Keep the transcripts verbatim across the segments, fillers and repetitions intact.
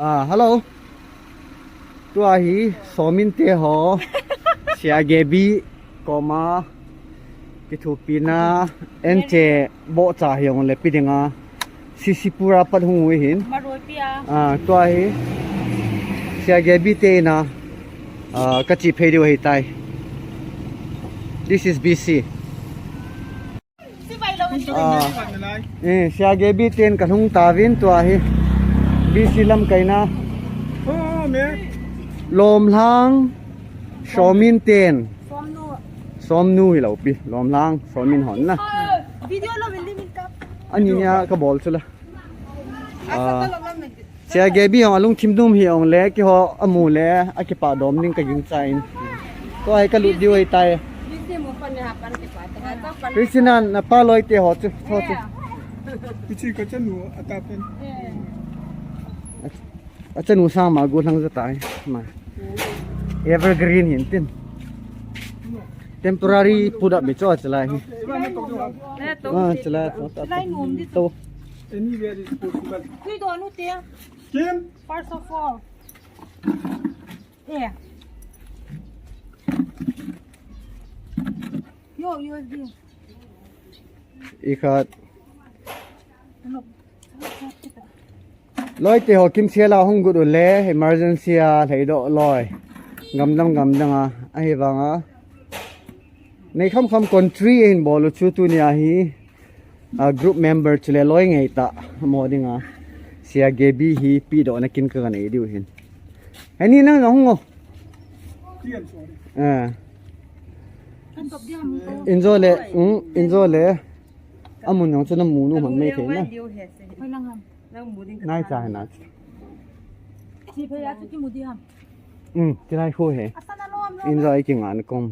Ah, hello. Tua hi Somin te ho. Sia Gebi koma kithupina enche bocha hi ong le pidinga. Sisipura pat hung ui hin. Maroi pia. Ah, tua hi. Sia Gebi te ina. Ah, kachi phei diu hi tai. This is B C. Ah, eh, Sia Gebi ten kalhung tavin tua hi. B C lamkaina. Oh, me. Lomlhang, Somin ten. Somnu. Somnu hi lopi. Lomlhang, Somin hon na. Oh, video lo, min lim in kap. Ani nia kabol chula. Ah. Sia Gebi hong alungthim dum hi ong le, kiho amu le, akipa dom ding ka ging chain. Tua hi kalut diu hi tai. Christina, napa loi te ho chu, ho chu. Kichi ka chanu atapen. Achanu sang ma gu lang za tai. Ma. Evergreen hin tin. Temporary put up mi cho chalai hi. Ah, chalai to. Chalai nom di to. Anywhere is possible. Kui do nu te. Kim? First of all. Eh. Yo, U S B. Ikhat. Loi te ho kimsel a hung gu u le emergency a lhei doh loi. Gamdang gamdang a, ahi vang a. Nei kham kham country in bol u chu tunia hi. A group member chule loi ngei ta mo dinga. Sia Gebi hi pi doh na kin ka nei diu hin. Heni nang hung o. Eh. Injo le, mm, injo le. Amun jong chu na mu nu man mai thei na. Nai cha na. Chi phe ya chu ki mu di ham. Mm, ki lai khu he. Injo ai ki ngan kom.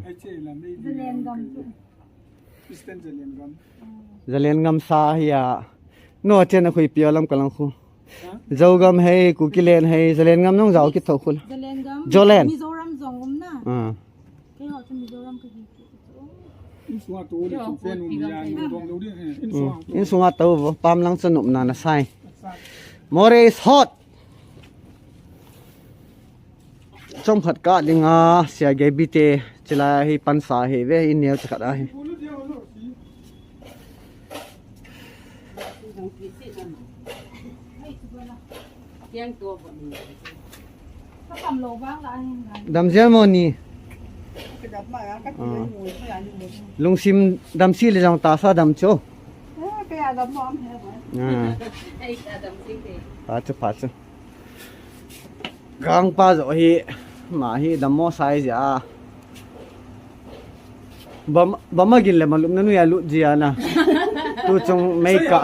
Zalen gam chu. Eastern Zalen gam. Zalen gam sa hi a. No chen a khui pia lam ka lang khu. Zogam hei, Kukilen hei, Zalen gam nong zau kit tho khu. Zalen gam. Zolen. Mizoram jong um na. Ah. Kei ho chu Mizoram ka hi. Insunga to le chu pen um ya ni dong lo ding, eh, insunga to. Insunga to vo, pam lang chu nopna na sai. More is hot. Chomkhat ka dinga, Sia Gebi te, chila hi pansa hi ve, in neo chakhat a hi. Dam jel mo ni. Ah. Lungsim dam si le jong ta sa dam cho. Ah. Pa chu, pa chu. Gangpa jo hi, ma hi dammo sai jia. Bam, bam a gin le malum na nuia lut jia na. Tu chung mei ka.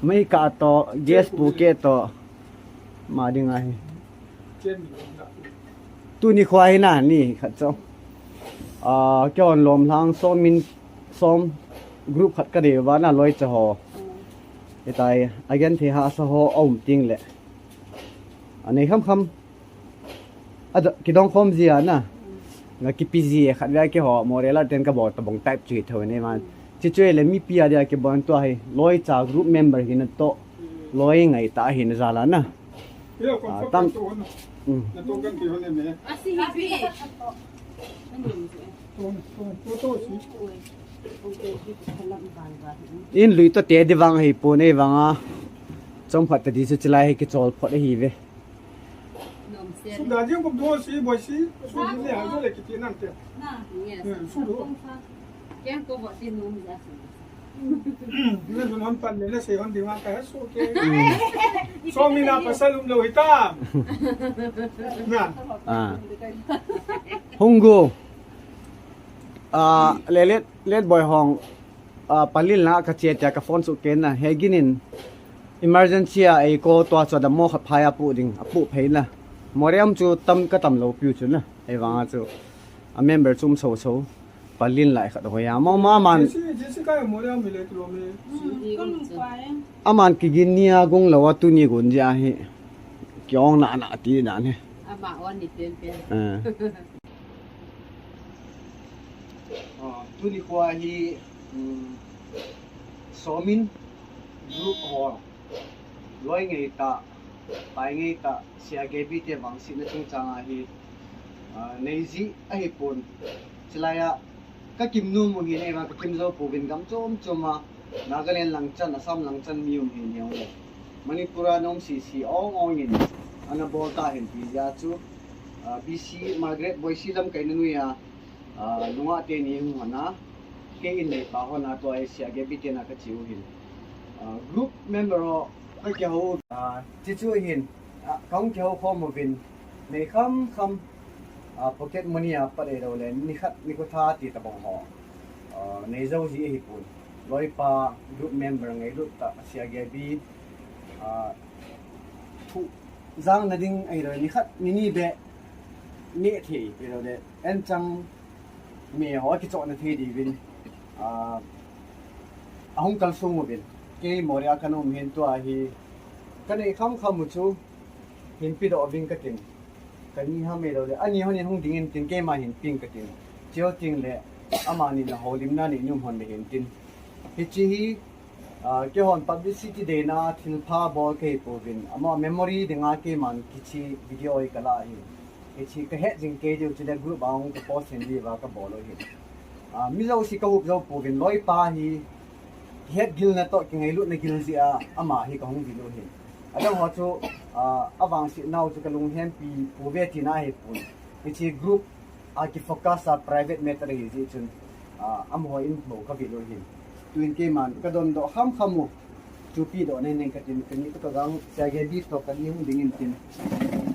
Mei ka to, gas pu ke to. Ma ding ahi. Tuni khua hi na, ni khat cho. Ah, kei hon Lomlhang Som in, Som group khat ka dei va na loi cha ho. Itai, again the ha sa ho um ting le. Anei kham kham. Ado, kidong khom jia na. Nga kipi ji e khat vei kei ho, Moreh la ten ka bol tabong type chu hi tho nei man. Chi chu le mipi a dia kibon tua hi. Loi cha group member hi na to. Loi ngai ta hi na jala na. Ah, tam. Mm. In lui to te di vang hi pu nei vang a. Chomkhat ta di chu chilai hi kichol phot ahi ve. Su da jing kum do si, boi si, su di le ha jo le kiti nan te. Na. Yes. Hmm, su do. Ken ko bo ti nom ja su. Hmm, ne dun hon pan le, ne se hon di ma ka su ke. So mi na pasal um lo hita. Na. Ah. Hung go. Ah, le let, let boi hong. Ah, palin la ka che tia ka phone su ken na. He ginin emergency a ei ko tua chu dammo khat phai a pu ding, a pu phei na. Moreh chu tam ka tam lo piu chu na. Ei vang a chu. A member chum so so. Palin lai khat hoya. Mo ma man. Jessica, Jessica Moreh mi le tu lo mi. Aman kigin ni a gung lo a tuni gun jia hi. Kiong na na ti na ni. Ama on ni pen pen. Eh. Ah, tuni khua hi, um, Somin group ho loi ngei ta Pai ngeitah, Sia Gaby te vangsetna chungchang a hi, ah, nei ji ahipon. Chulai a, ka kimnom u hi nei vang ka kimjo pouvin gam chom chom a, Nagaland lang chan, Assam lang chan mi um hi nei le. Manipur a na um sisi ong ong in, ana bol ta hin ti ja chu, ah, B C Margaret Boise lamkai na nui a, ah, nungah teni hung hon a, kei in nei pa hon a tua Sia Gaby te na ka chi u hin. Ah, group member ho, ka kihou, ah, chi chu hin, ah, ka hung kihou khom uvin, nei kham kham, ah, pocket money a pat ei lo le, ni khat, ni ko tha ti tabang ho. Ah, nei jo ji ahipon. Loipa group member ngailut tah Sia Gaby, ah, thu jang na ding ahi lo, ni khat, ni ni be, ne thei, ahi lo le, en chang, mi ho kichoh na thei diuvin, ah, ahung kalsong uvin. Kei Moreh a ka um hin tua hi, ka nei kham kham u chu, hin pedoh uving ka tin. Ka ni ham ei lo le, ani hon in hung ding in tin, keima hin ping ka tin. Cheu ting le, amani na houlimna nei nom hon le hin tin. Hichi hi, ah, keihon publicity deina thilpha bol kei pouvin. Ama memory dinga keiman kichi video hi ka la hi. Hichi ka het jing kei diu chule group a hung ka post hin diuva ka bol u hi. Ah, mi jouse ka hup jou pouvin loipa hi, het gilna toh kingailutna gil jeh a, ama hi ka hung vil u hi. Adang ho chu, ah, avangset nau chu ka lunghempi pouve tina ahipon. Hichi group a kifocus a private matter ahi jeh chun, ah, amaho in bou ka vil u hin. Tuin keiman ka dondoh kham kham u. Chu pedoh nei nei ka tin, ka ni toh ka gang, Sia Gaby toh ka ni hung ding in tin.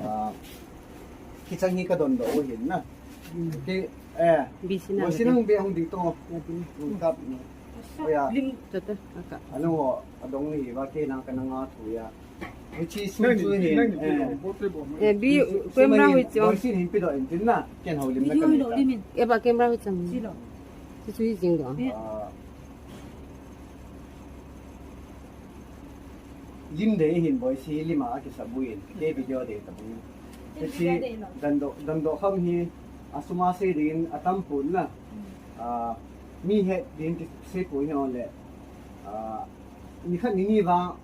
Ah, kichang hi ka dondoh u hin na. Ke, eh, B C na Boise na be hung ding toh. Kap. Oya. Lim. Tata, aka. Ano, adong ni ba ke na ka na nga thu ya. Hichi su chu hin, eh. Eh, bi, camera hui chu. Boise hin pedoh in tin na, ken houlim na ka ni ta. Eh, ba camera hui chu. Silo. Chu chu hi jing doh. Ah. Lim dei hin Boise lim a kisap u hin, ke video dei ta bu. Hichi dondoh, dondoh kham hi, asum a sei ding in atam pon na. Ah, mi het ding kisei pon hi on le. Ah, ni khat ni ni vang,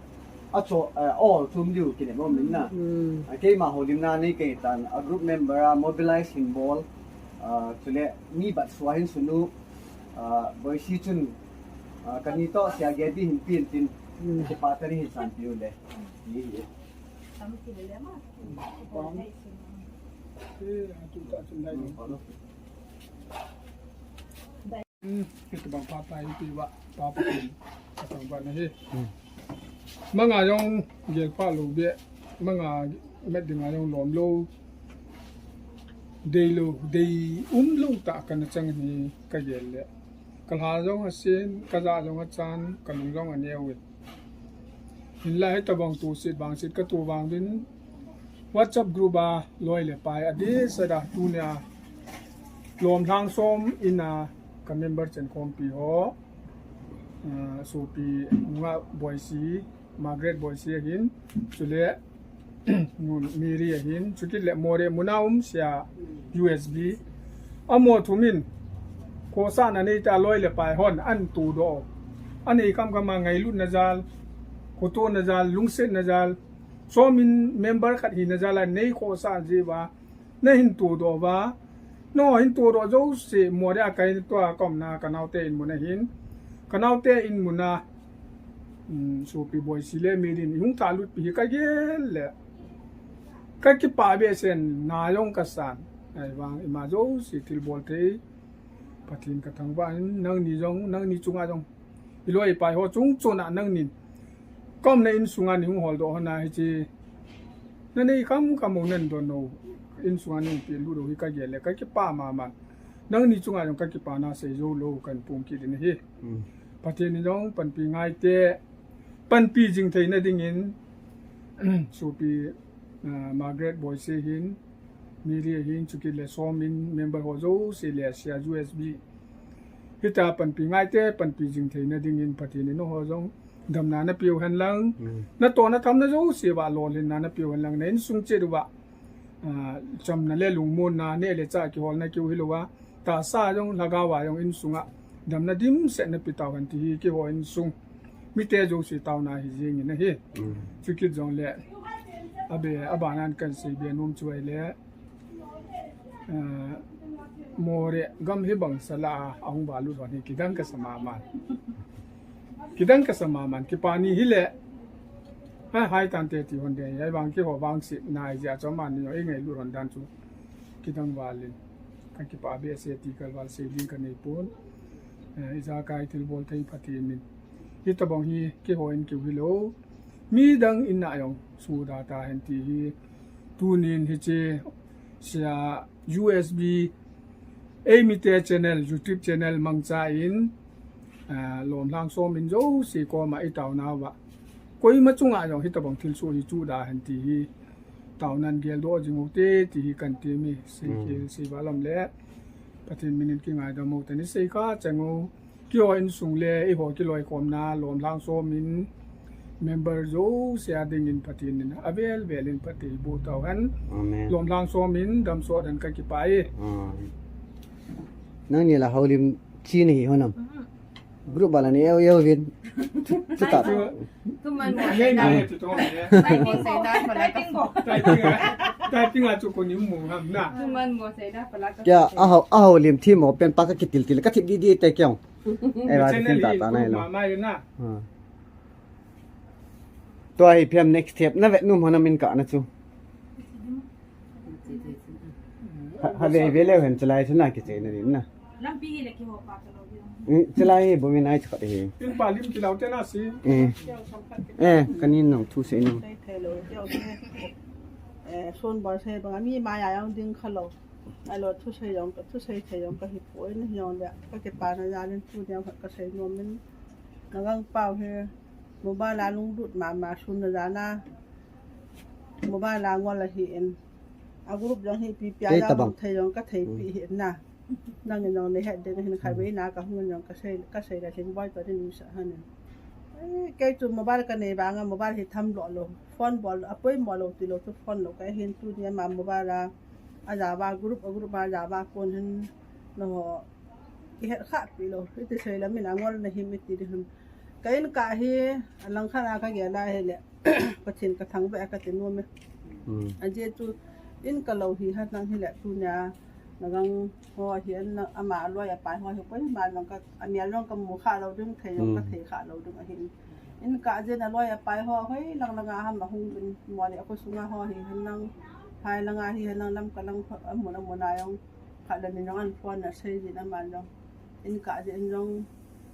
a cho, eh, all thum diu kinem um in na. Hmm. Ah, keima houlimna nei kei tan, a group member a mobilize hin bol, ah, chule mi bat sua hin sun u, ah, Boise chun, ah, ka ni toh Sia Gaby hin pen tin, hmm, kipa tah in hin sanpi u le. Ni hi. Hmm, kiti bang papa iti wa, papa iti. Katang ba na hi. Hmm. Manga jong gel pa lo be, manga met dinga jong lom lo. Dei lo, dei um lo tah kana chang hi ka gel le. Ka lha jong asen, ka ja jong achan, ka lung jong aneo e. Hinlah hitabang tusit vangsit ka tu vang din WhatsApp group a loi le pai adeh seh a tunia lom lhang som in a ka member chen khompi ho, ah, sopi nungah Boise, Margaret Boise ahin, chule nu Mary ahin, chukit le Moreh muna um Sia U S B. Amaho thum in, khohsahna nei ta loi le pai hon, ahin todoh. Anei kham kham a ngailutna jal, khotona jal, lungsetna jal, som in member khat hina jal a nei khohsah jeh uva, na hin todoh uva, na hin todoh jouse, Moreh a ka hin tua ka umna, ka naote in muna hin, ka naote in muna, um, sopi Boise le Mary in, i hung thalut pi hi ka gel le. Ka kipah behseh in, na jong ka san. Ahivang, ima jouse thilbol thei. Pathen ka thangvah in, nangni jong, nangni chunga jong. I loi i pai ho chung chon a nangnin. Ka umna insunga nei hung holdoh hon a hiche. Na nei kham kham u nan don u. Insunga nei hung pelut u hi ka gel le, ka kipah mama. Nangni chunga jong ka kipana sei jou lou kan pung kit in ahi. Hmm. Pathen in jong panpi ngai te. Panpi jing theina dingin, sopi, ah, Margaret Boise hin, Mary hin, chukit le som in member ho jouse le Sia U S B. Hita panpi ngai te, panpi jing theina dingin Pathen in nangho jong damna na peu hen lang. Hmm. Na tohna thamna jouse uva lolhinna na peu hen lang, na insung chet uva. Ah, chamna le lungmonna, neh le chah kiholna kiu hilou a, tahsa jong, lhagao a jong insunga damna dimset na pe tau hen ti hi keiho insung mite jouse taona hi jeng in ahi. Mm. Chukit jong le, Abe, abanan kan seibe nom chu ahile, eh, Moreh gam hi bang sala a ahung valut hon hi kidang kasa mama. Kidang kasa mama, kipani hile. Hai, hai tante ti hon de, ahivang keiho vangsetna jeh a chu amani jong eingailut hon dan chu kidang valin. Kakipah behseh ti kalval seiling kanei pon. Eh, ijakai thilbol thei Pathen in. Hitobang hi keiho in kiu hilou. Midang in a jong suda tahen ti hi. Tunin hiche sia U S B Eimite channel, YouTube channel mangcha in, ah, lomlhang som in jouse koma itaonauva. Koima chunga jong hitobang thilsoh hi chu dahen ti hi. Taonan geldoh jing ute ti hi kan temi. Sei khel, sei valam le. Pathen minin kingaidam u teni sei kha chang u. Keiho insung le, eiho kiloikhomna, lomlhang som in, member jouse a dingin Pathen in avel vel in phatthei boh tauhen. Amen. Lomlhang som in, damsot hen kakipah e. Nangni la houlim chi nahi honam. Group a la nei eu eu vin. Chuta. Tuman mo sei da. Typing a chu koni mu ham na. Tuman mo sei da pala. Kya a houlim thi mo pen pa kakitil til kathip di di te kyong. Ei va tin ta ta nai lo. Tua hi phiam next step na vet nom hona min ka na chu. Ha ve ve le hen chalai chu na kichai na din na. Lampi hi le kihou pa chalo. Chalai hi bomi nai chakhat hi. Tin pa lim kilau te na si. Eh, kanin nong thu sei nong. Eh, son bol sei bang mi ma ya yang ding khalo. Alo thusei jong ka, thusei thei jong ka hi poi na hi jong le, ka kipana jal in tu jong ka sei nom in. Ka gang pau hi, mobile a lunglut mama sun na jana. Mobile a ngol ahi in. A group jong hi pi pia jong thei jong ka thei pi hi na. Nang in jong nei het ding hin khatvei na ka hung in jong ka sei, ka sei le hin boi to din sa han in. Eh, kei chu mobile ka nei vang a mobile hi tham lo lo. Phone bol, a poimo lo ti lo chu phone lo ka hin tu ni ma mobile a. A java group, a group a java kon hin na ho kihet kha pi lo. Iti sei la min a ngol na him iti di hin. Ka in ka hi, a lang khan a ka gel a hi le. Pathen ka thangvah a ka ti nom e. A je chu in ka lo hi ha nang hi le tu nia. Na gang ho hi an na ama loi apai ho hi koima jong ka, a mial jong ka mu kha lo ding, thei jong ka thei kha lo ding ahi. In ka jeh a loi apai ho hoi lang lang a ham ahung in mo le a ko sunga ho hi han lang, phai lang a hi han lang lam ka lang a mun a mun a jong kha le ni jong an phone a sei jin ama jong. In ka jeh in jong,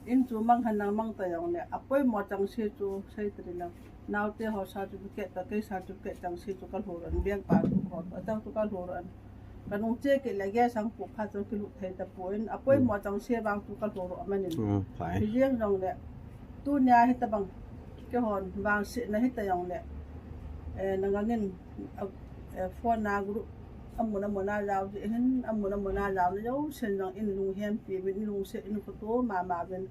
in chu mang han lang mang ta jong le, a poimo chang se chu sei ta ding lang. Naote ho certificate ta, kei certificate chang se chu ka lhur an, biang pa chu ho, a chang chu ka lhur an. Ka nung che kit le ge sang pu pha chu kilut thei ta pon, a poimo chang se vang chu ka lhur an manin. Hi jeng jong le, tu nia hi ta bang, kei hon vangsetna hi ta jong le, eh, na ngang in, eh, phone a group, a mun a mun a jao ji hin, a mun a mun a jao na jao sen jong in lunghem pi vin, in lungset in khutu mama vin.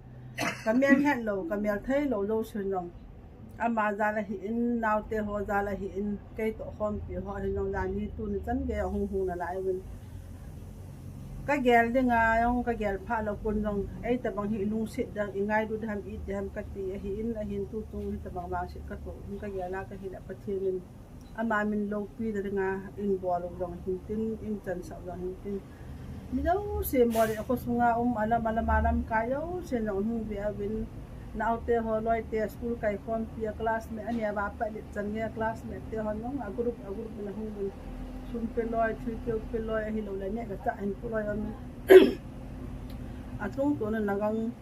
Ka mel het lo, ka mel thei lo, lo sen jong. Ama jal ahi in, naote ho jal ahi in, kei toh khompi ho hin jong jani tuni chan gei a hung hung na lai uvin. Ka gel ding a jong, ka gel pha lo kun jong, ei ta bang hi i lungset ding, i ngailut ding ham, i ti ham ka ti ahi in, ahin tu chung hi ta bang vangset ka toh, hin ka gel a ka hi le Pathen in. Ama min loupi ding a, in bol u jong hin tin, in chansah u jong hin tin. Mi jouse mo le a kho sunga um, a lam, a lam, a lamkai jouse jong hung ve uvin. Naote ho, loite, school kai khompi a classmate, a neo va pa le chan nge classmate te hon jong a group, a group in a hung uvin. Sum pe loi, thil keu pe loi, ahi lo le neh le chah hin pu loi um. A chung tun a na gang,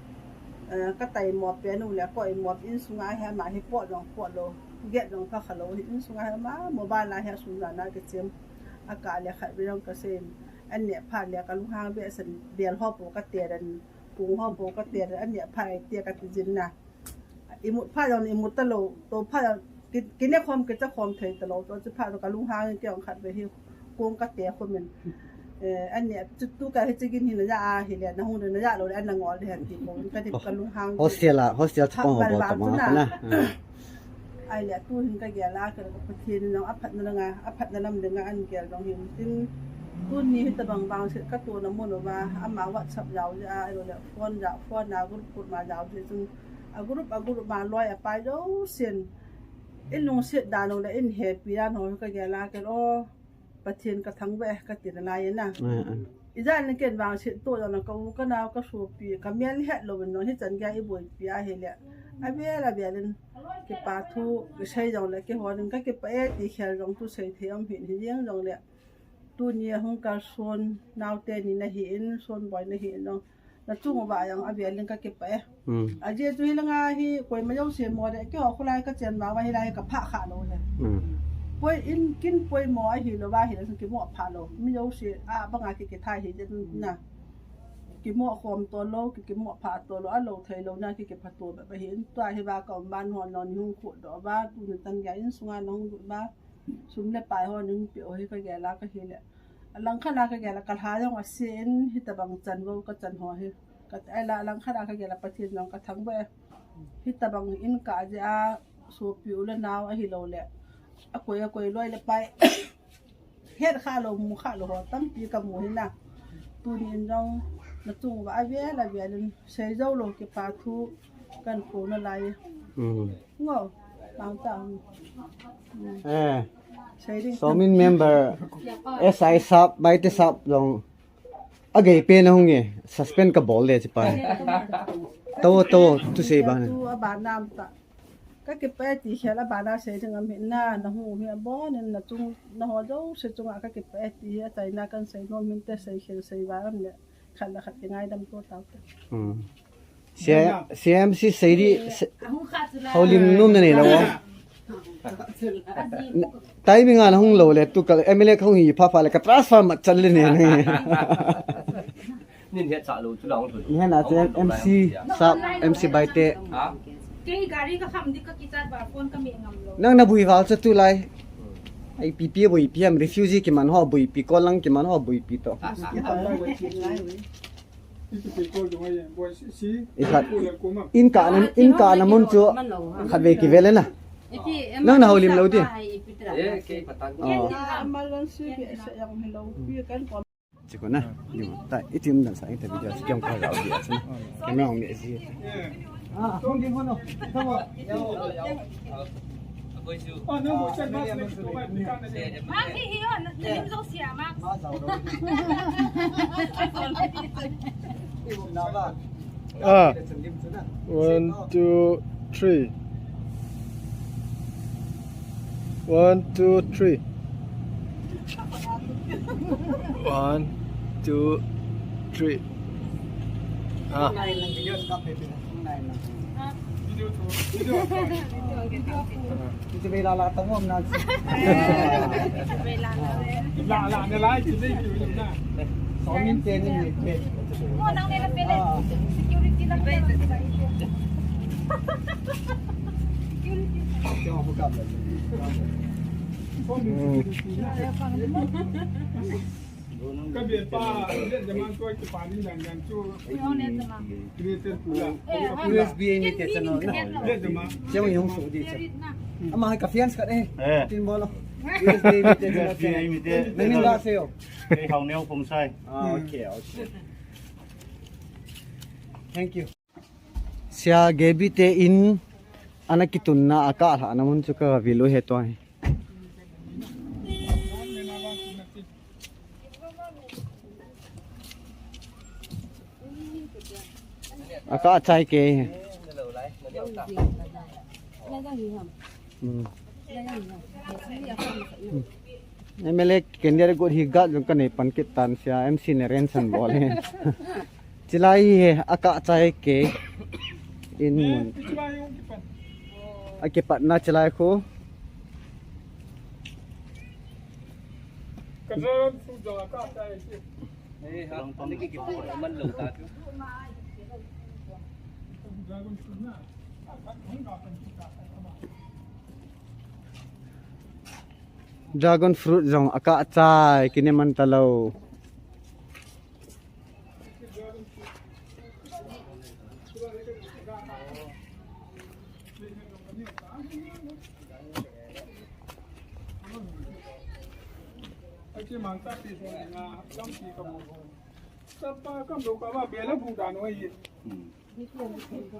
eh, ka tai mo pe nu le ko i mo in sunga hi ama hi po jong po lo. Get jong ka kha lo hi in sunga hi ama mobile a hi a sum jana kichem. A ka le khat ve jong ka sei. An neh phat le ka lunghang ve san bel ho po ka te dan. Kung ho po ka te dan. An neh phat ai te ka ti jin na. I mut phat jong i mut ta lo. To phat jong ki, ki ne khom ki cha khom thei ta lo. To chi phat jong ka lunghang ke jong khat ve hi. Kong ka te khom in. Eh, an neh chu tu ka hi chi gin hi na ja a hi le na hung de na ja lo le an na ngol de han ti ko ka dip ka lunghang. Hostel a, hostel chu kong ho bol ta ma na. Ai le tu hin ka gel a ka, ka Pathen in jong a phatna ding a, a phatna lam ding a an gel jong hin tin tuni hi ta bang vangset ka tona mun uva ama WhatsApp jao jeh a, ai lo le phone jao, phone a group group ma jao jeh chun a group, a group ma loi a pai jousen In lungset dan u le in hepi dan ho ka gel a ken o, Pathen ka thangvah e ka ti nalai na. Ah, ah. Ijat nin ken vangset to jong le ka u ka nao ka sopi ka mel het lou in jong hichan gei a i boipi ahile, avel avel in kipa thu kisei jong le kihon in ka kipah e ti khel jong chu sei thei um hih in, hijeng jong le tuni a hung kalson naote ni nahi in, Sonboi nahi in jong, na chung uva jong avel in ka kipah e. Hmm. Ajeh chu hilanga hi koima jouse mo le, keiho kholai ka chen vang uva hilai ka phah kha lou hi. Hmm. Poi in kin poimo ahilou va hile kimu phah lou. Mi jouse a banga ki kithai hi jeh na. Kimu khom to lou, ki kimu phah to lou, alou thei lou na ki kipha to ba, ba hi in tua hi va ka um ban ho no ni hung khu do ba, tuni chan gei a in sunga na hung lut ba. Sum le pai ho ning pe o hi ka gel a ka hile. Alangkhat a ka gel a ka lha jong ase in hitabang chan vo ka chan ho hi. Ka, ai la, alangkhat a ka gel a Pathen jong ka thangvah e. Hitabang in ka jeh a sopi u le nao ahilou le, akoi, akoi loi le pai het kha lou, mu kha lou ho tampi ka mu hi na. Tuni in jong na chung uva avel avel in sei jou lou kipa thu kan ko nalai. Hmm. Ngo, bang ta. Eh. Sei ding. Somin member, S I sap, Baite sap jong. Agei pen ahung e, suspend ka bol le chi pa. To, to, tu sei ba na. Tu a ba nam ta. Ka kipah e ti khel a ba na sei ding am hi na, na hu hi a bon in na chung, na ho jouse chunga ka kipah e ti hi a chai na kan sei nom min te sei khel sei va am le. Khat le khat kingaidam to tau te. Hmm. C M C Seidi, se-, houlim nom na nei lou. Timing a na hung lou le, tu ka M L A ka hung hi pha pha le, ka transfer mat chan le ne ne. Nin het sa lou, chu la hung lou. Ni hena che M C, sap, M C Baite. Ha? Kei gari ka kham di ka kichat ba, phone ka me ngam lou. Nang na bui val chu tulai. Ipi pi buipi am, refugee kiman ho buipi, kolang kiman ho buipi to. I khat, in ka na, in ka na mun chu khat ve kivel e na. Nang na houlim lou ti. Eh, kei patan. Oh. Chiko na, lim ta, i tim dan sa, i te video, si kiong ka rau dia, si. Kena ong ni si. Ah, tong di hono. Tong. Ah, no, mo chan mas ni to mai ni kan ni. Ma hi hi on, lim zo sia ma. Ah. One, two, three. One, two, three. One, two, three. Ah. Ito may lalakad mo, ang nag- Lalakad na lang, ito may lalakad na. Somin teni ni. Mo nang nila pele. Security na. Security. Ka bia pa, le jama ko ki pa ni dan dan chu. Creation pula. U S B A ni te channel na. Le jama. Chang yung so di cha. Ama ka fiance ka eh. Eh. Tin bolo. U S B A ni te channel. U S B A ni te. Nang ni la se yo. Kei Haoneo Phomsai. Ah, okay, okay. Thank you. Sia Gebi te in ana kitunna a kah lhahna mun chu ka vil u he tua hi. A kah chai kei hi. Hmm. M L A candidate got hi gat jong ka nei pan kit tan sia, M C ne ren san bol hi. Chilai hi a kah chai kei in mun. A kipatna chilai khu. Dragon fruit jong a kah chai, kine man ta lou.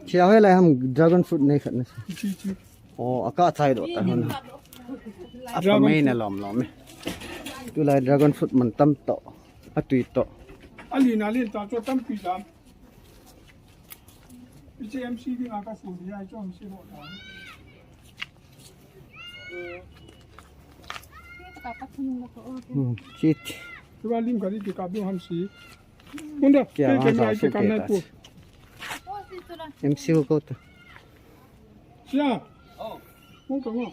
Chia hoi lai ham dragon fruit nei khat na. Chi, chi. Oh, aka chai doh ta hon. Apa mai na lom lom eh. Tulai dragon fruit man tam to. Atui to. Ali na len ta cho tam pi dam. Ichi M C di nga ka su di ai cho M C ro ta. Hmm, chit. Tua lim ka di ki ka bi ham si. Unda, Kia ke ke wang mai sa ai ke su kam ke nai ta pu. si. M C ko to. Sia. Unda mo.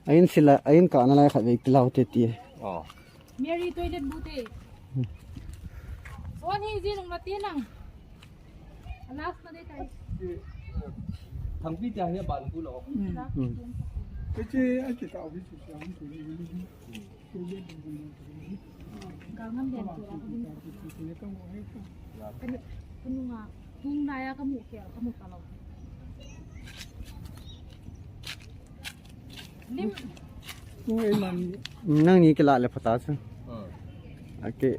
Ain sila, ain ka na lai khat vei tilau te ti. Oh. Mary toilet bu te. Son hi jin ma ti nang. Alas ma de tai. Thang pi ta hi ban ku lo. Hmm. Ke che a ke ta vi su siang tu ni. Gal ngam den tu la ka bun. Ka ni, ka nunga, tung na ya ka mu ke, ka mu ka lo. Lim. Nangni kila le phata chu. Hmm. Ake,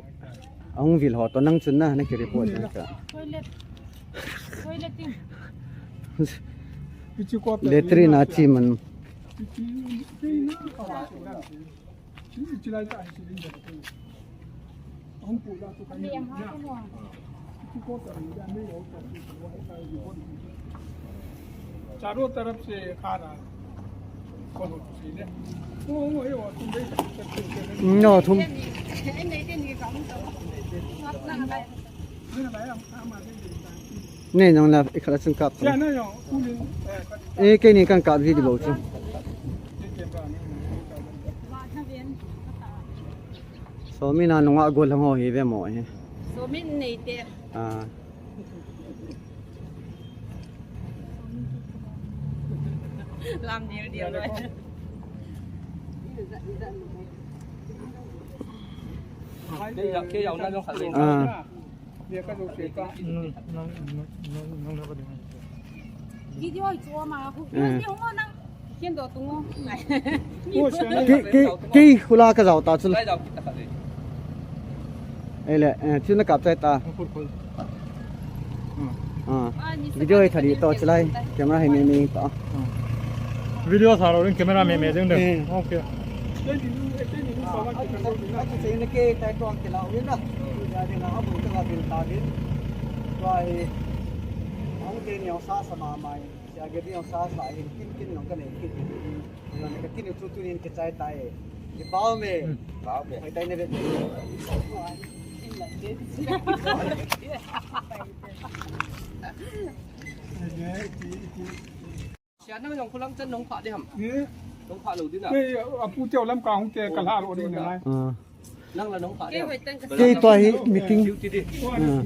ahung vil ho to nang chun na, na ki report na ka. Toilet. Toilet tin. Latrine a chi man. चारों तरफ से आ रहा है। कौन हो? No, thum. Nei nong la, ikhala chun kap. Eh, keini kan kap video chu. Somin a nunga gol hang ho hi ve mo hi. Somin nei te. Ah. Lam dir dir lo. Ke yau, ke yau na jong khat le. Ah. Video hi chu ama hu. Eh. Video nang. Ken do tung o. Ke, ke, ke hula ka jao ta chu. Lai jao ta khat le. Ei le, eh, chu na kap chai ta. Ah. Video hi thari to chulai. Camera hi me me to. Video sa lo rin camera me me ding de. Eh. Okay. Sa sa mai. Sia Gavin sa sa hin kin kin jong ka nei kit. Jong ka kin chu tunin kichai tai. Kipah me. Hmm. Pah me. Pai tai ne ve. Sia nang jong khulang chan nong phah ding ham. Hmm. Nong phah lou ding na. Kei, apu teu lam ka hung te ka la lo ding na. Ah. Nang la nong phah ding. Kei tua hi meeting. Ah.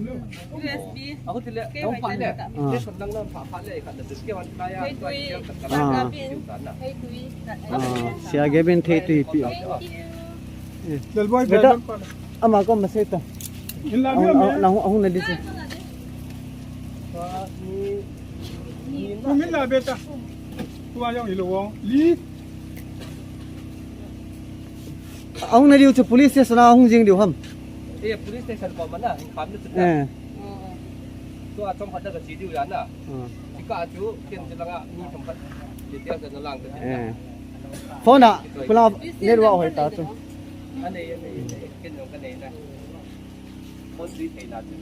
U S B. Ahu ti le nong phah le. Ah. Nang nong phah phah le ka na ke wan ka ya. Kei tui. Ah. Kei tui. Ah. Sia Gavin thei tui pi. Thank you. Beta, ama ko maseta. Ahung, ahung, ahung na di chu. Kumin la beta. Tua jong ilo wong. Li. Ahung na diu chu police station a hung jing diu ham. Eh, police station ko mana, in pam ni chu. Eh. Tua chom khat da ka chi diu ya na. Ah. Chika chu ken je langa mi thum khat. Details na lang ka. Eh. Phone a, kula network hoi ta chu. Anei, anei, anei. Ken jong ka nei na. Phone sui thei na chu.